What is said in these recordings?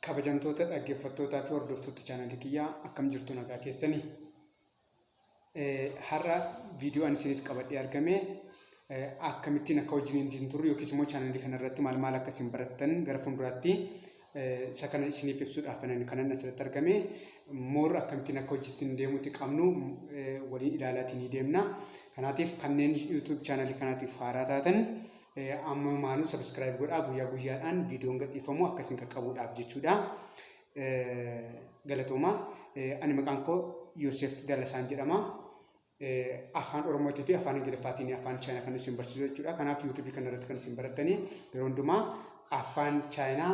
Kabajamtoota dhaggeeffattootaa fi hordoftoota chaanalii kiyyaa, akkam jirtu? Nagaa keessanii? Har'a viidiyoo ani isiniif qabadhee argame akkamittiin akka wajjin hin turre yookiis immoo chaanalii kana irratti maal maal akka isin barattan gara fuulduraatti isa kana isiniif ibsuudhaaf kanan asirratti argame. Moor akkamittiin akka hojiitti deemuutti qabnu waliin ilaalaatiin ni deemna. Kanaatiif kanneen YouTube chaanalii kanaatiif haaraa taatan ammumaanuu subscribe godhaa, guyyaa guyyaadhaan viidiyoon gadhiifamu akka isin qaqqabuudhaaf jechuudha. Galatooma. Ani maqaan koo Yoosef Dalasaan jedhama. Afaan Oromootii fi afaan Ingiliffaatiin afaan Chaayinaa kan isin barsiisu jechuudha. Kanaaf YouTube kana irratti kan isin barattanii yeroo hundumaa afaan Chaayinaa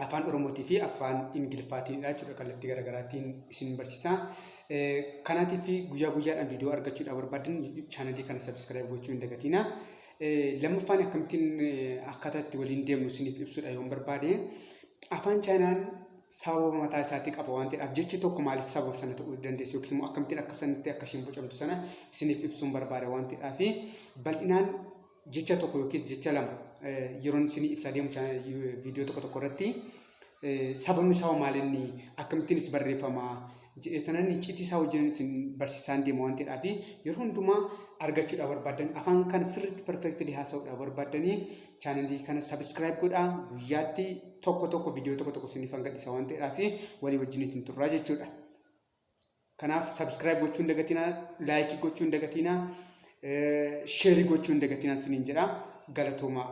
afaan Oromootii fi afaan Ingiliffaatiinidha jechuudha, kallattii garaagaraatiin isin barsiisa. Kanaatiif guyyaa guyyaadhaan viidiyoo argachuudhaaf barbaadan chaanalii kana subscribe gochuu hin dagatina. Lammaffaan akkamittiin akkaataa itti waliin deemnu isiniif ibsuudha yoon barbaade, afaan Chaayinaan sababa mataa isaatii qaba waan ta'eedhaaf, jechi tokko maaliif sababa sana ta'uu dandeessu yookiis immoo akkamittiin akka sanatti akka isheen bocamtu sana isiniif ibsuun barbaada waan ta'eedhaaf, bal'inaan jecha tokko yookiis jecha lama yeroon isinii ibsaa deemu viidiyoo tokko tokko irratti sababni isaa maal, inni akkamittiinis barreeffama jedhee tanan icciitii isaa wajjin isin barsiisaan deema waan ta'eedhaaf, yeroo hundumaa argachuudhaaf barbaadan, afaan kana sirriitti perfectly haasa'uudhaaf barbaaddanii chaanalii kana subscribe godhaa. Guyyaatti tokko tokko viidiyoo tokko tokko isiniif gadhiisa waan ta'eedhaaf walii wajjin ittiin turraa jechuudha. Kanaaf subscribe gochuu hin dagatinaa, like gochuu hin dagatinaa, share gochuu hin dagatinaa isiniin jedha. Galatoomaa.